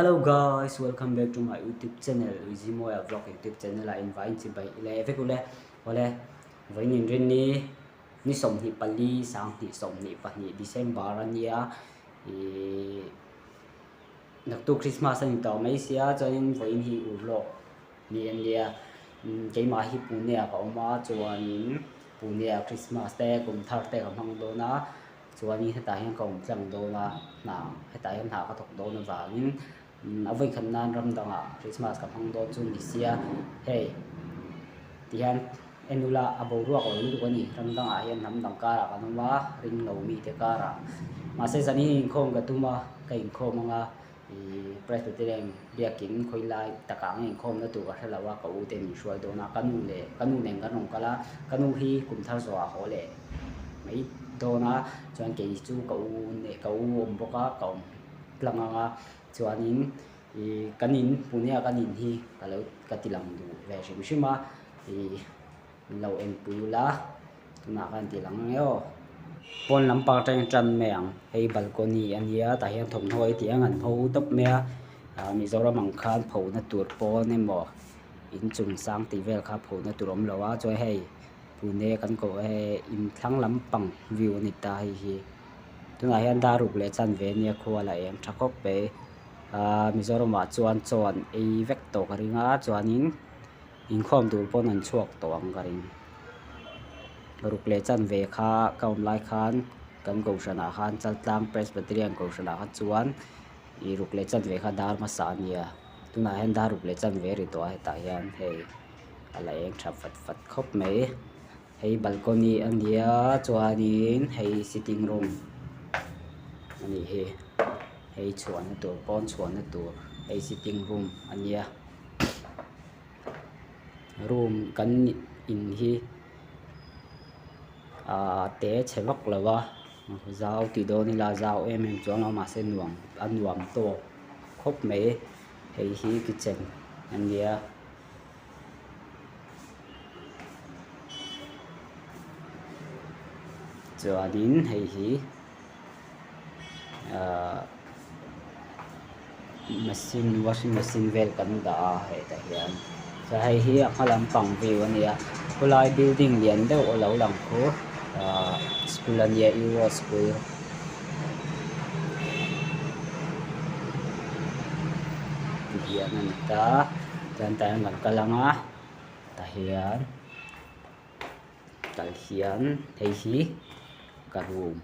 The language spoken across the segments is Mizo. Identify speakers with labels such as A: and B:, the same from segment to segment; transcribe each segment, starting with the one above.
A: Hello guys, welcome back to my YouTube channel Uizimoya vlog YouTube channel ah in vain chibai ile vek ule awle vawiin inrinni ni 24 2022 December ania ihh naktuk Christmas a ni tawh mai sia chuanin vawiin hi urlawk ni ania keimah hi Pune ah ka awm a chuanin Pune ah Christmas te kum thar te ka hmang dawn a. Chuanin hetah hian ka awm tlang dawn a, hna hetah hian hna ka thawk dawn avangin a vawikhat nan ram dangah Christmas ka hmang dawn chu ni sia hei tihian en ula a boruak lo lutuk a ni ram dangah hian hnam dang karah kan awm a ring lo mite karah mahse zanin inkhawm ka tum a ka inkhawm anga. Ihh Presbyterian biakin khawi lai takah nge inkhawmna tur ka hre lo a, ka u te min hruai dawn a, ka nu leh ka nu nen kan rawn kal a, ka nu hi kum thar zawhah haw leh mai dawn a, chuan kei chu ka u neh ka u awm bawk a, ka awm tlang ang a, chuanin ihh kan in Pune a kan in hi ka lo ka ti lang duh ve hrim hrim a, ihh. Min lo enpui ula tunah khan tih lang ang e aw. Pawn lampang atangin tan mai ang hei balcony a nia tah hian thawmhnaw hi tih ang an pho tawp mai a ah Mizoram ang khan pho na tur pawn emaw inchung sang tih vel kha pho na tur a awm lo a chuan hei Pune kan koh hei inthlang lampang view a ni ta hei hi tunah hian dar ruk leh chanve a nia khua la eng tha khawp mai ah Mizoram ah chuan chaw an ei vek tawh ka ring a chuanin. Inkhawm tur pawn an chhuak tawh ang ka ring. Ruk leh chanve kha ka awm lai khan kan kohhranah khan Chaltlang Presbyterian kohhranah kha chuan ih ruk leh chanve kha dar hmasa a nia. Tunah hian dar ruk leh chanve a ri tawh a hetah hian hei a la eng tha fat fat khawp mai. Hei balcony a nia chuanin hei sitting room a nih hi. Hei chhuahna tur pawn chhuahna tur hei sitting room a nia. Room kan in hi ahh te chhe vak lo a zau tih dawn ila zau em em chuang lo mahse nuam a nuam tawk khawp mai hei hi kitchen a nia. Chuanin hei hi ahh machine washing machine vel kan dah a hetah hian chuan hei hi a hma lampang view a nia khawlai building lian deuh a lo lang khu ahh school a nia euro school ti hian a ni ta chuan tah hian kan kal ang a tah hian kal hian hei hi ka room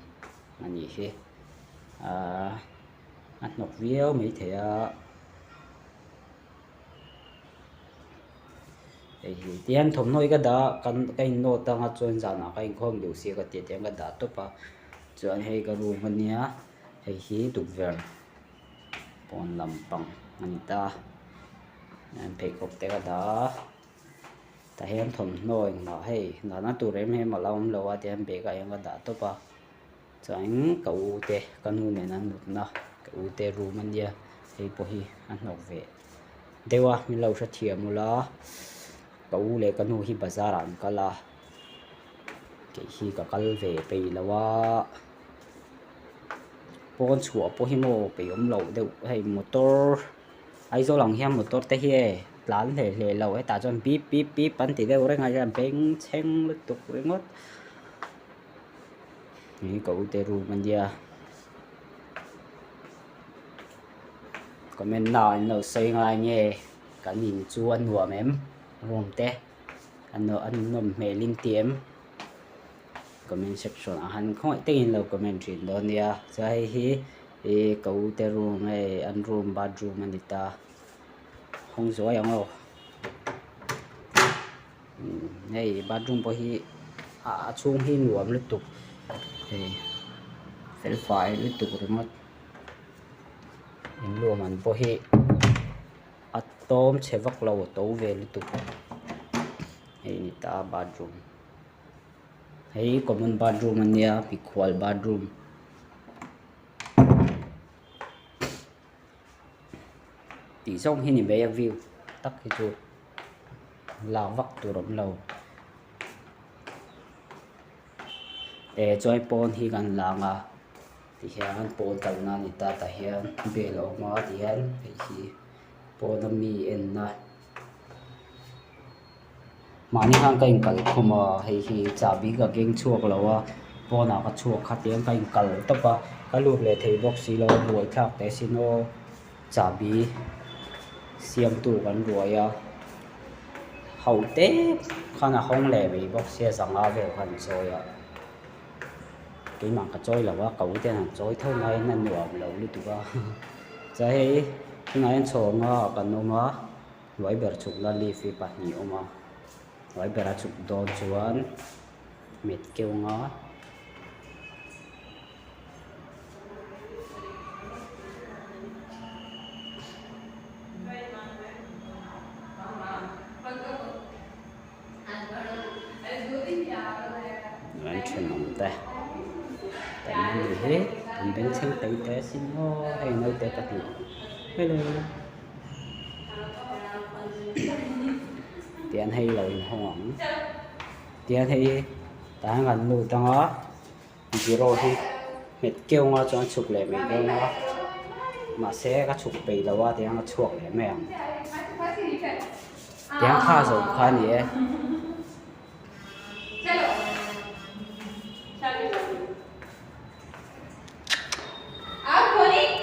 A: a nih hi ahh a hnawk viau maithei a hei hi tihian thawmhnaw hi ka dah a kan ka in nawt anga chuan zanah ka inkhawm duh sia ka tia tihian ka dah tawp a chuan hei ka room a nia hei hi tukverh pawn lampang a ni ta pheikhawk te ka dah a. Tah hian thawmhnaw engmah hei dahna tur em em a la awm lo a tihian bag ah hian ka dah tawp a chuanin ka u te ka nu nen an mutna ka u te room a nia hei pawh hi a hnawk ve deuh a min lo hrethiam ula ka u leh ka nu hi bazar ah an kal a kei hi ka kal ve peih lo a pawn chhuah pawh hi maw peih awm loh deuh hei motor. Aizawl ang hian motor te hi e tlan hle hle lo hetah chuan bip bip bip an ti deuh reng a hian bengchheng lutuk ringawt ih ka ute room a nia comment na ah an lo sawi ngai nge kan in chu a nuam em room te a nawm hmel in ti em comment section ah han khawngaih takin lo comment thin dawn nia chuan hei hi. Ih ka u te room hei an room bathroom a ni ta hawng zuai ang aw hei bathroom pawh hi a chhung hi nuam lutuk hei fel fai lutuk ringawt in luah man pawh hi a tlawm chhe vak lo a to ve lutuk hei a ni ta bathroom hei common bathroom a nia mikhual bathroom. Tih zawng hi ni mai a view tak hi chu lak vak tur awm lo eh chuan pawn hi kan lang a. Tihian pawn kalna a ni ta tah hian bel a awm a tihian hei hi pawna mi enna mahni khan ka inkal khum a hei hi chahbi ka keng chhuak lo a pawnah ka chhuak kha tiang ka inkal tawp a ka lut leh thei bawk si lo a buaithlak teh sin aw chahbi siamtu kan ruai a ho tep khan a hawng leh mai bawk sia zanga vel khan an chawi a. Keimah ka chawi lo a, ka ute an chawi tho mai in a nuam lo lutuk a. Chuan hei tunah hian chhawng a kan awm a, hnuai ber chhukna lift hi pahnih a awm a, hnuai bera chhuk dawn chuan hmet keuh ang a. An thenawm te kan ni hi an bengchheng tei te asin aw hei naute pahnih hello tian hei lo inhawng ang tian hei tah hian kan lut ang a zero hi nghet keuh anga chuan a chhuk leh mai dawn a mahse ka chhuk peih lo a tiang a chhuak leh mai ang tiang kha zawm kha a ni e.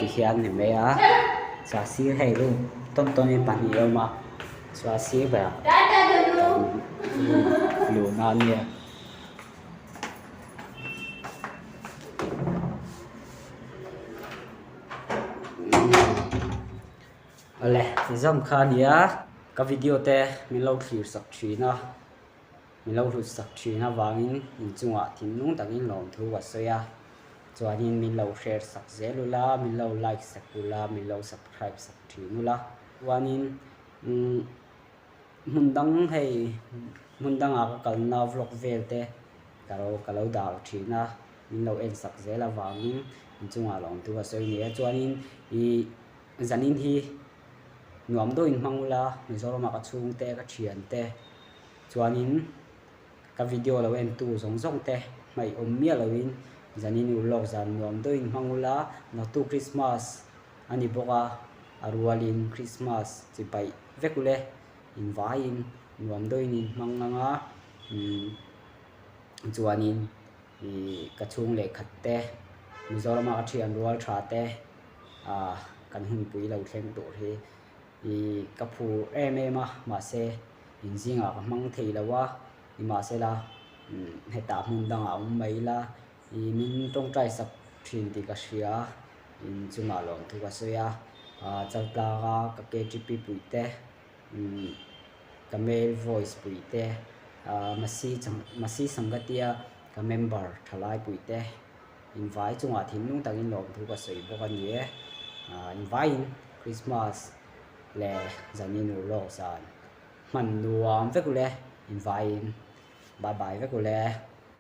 A: Tihian ni mai a chuan sir hei room tawn tawn in pahnih a awm a chuan sir berah luhna a nia. Awle exam kha a nia ka video te min lo thlir sak thin a min lo hlut sak thin avangin inchungah thinlung takin lawmthu ka sawi a chuanin min lo share sak zel ula min lo like sak ula min lo subscribe sak thin ula chuanin umm Hmun dang hei hmun dangah ka kalna vlog vel te ka lo ka lo dah thin a min lo en sak zel avangin inchungah lawmthu ka sawi nia chuanin ih zanin hi nuam deuhin hmang ula Mizoramah ka chhungte ka thiante chuanin ka video lo entu zawng zawng te hmaih awm miah loin zanin urlawk zan nuam deuhin hmang ula naktu Christmas a ni bawk a a rualin Christmas chi paih vek ule invaiin nuam deuhin in hmang ang a umm chuanin ih ka chhung leh khat te Mizorama ka thian rual tha te ah kan hunpui lo thleng tur hi ih ka phur em em a mahse in zingah ka hmang thei lo a nimahsela umm hetah hmun dangah awm mai ila ih min tawngtai sak thin tih ka hria. In chungah lawmthu ka sawi a, ah Chaltlanga ka KTP pui te, umm ka male voice pui te, ah Masi chang Masi Sangatia ka member thalai pui te invai chungah thinlung takin lawmthu ka sawi bawk a ni e. Ah invaiin Christmas leh zanin urlawk zan hman nuam vek ule invaiin bye bye vek ule.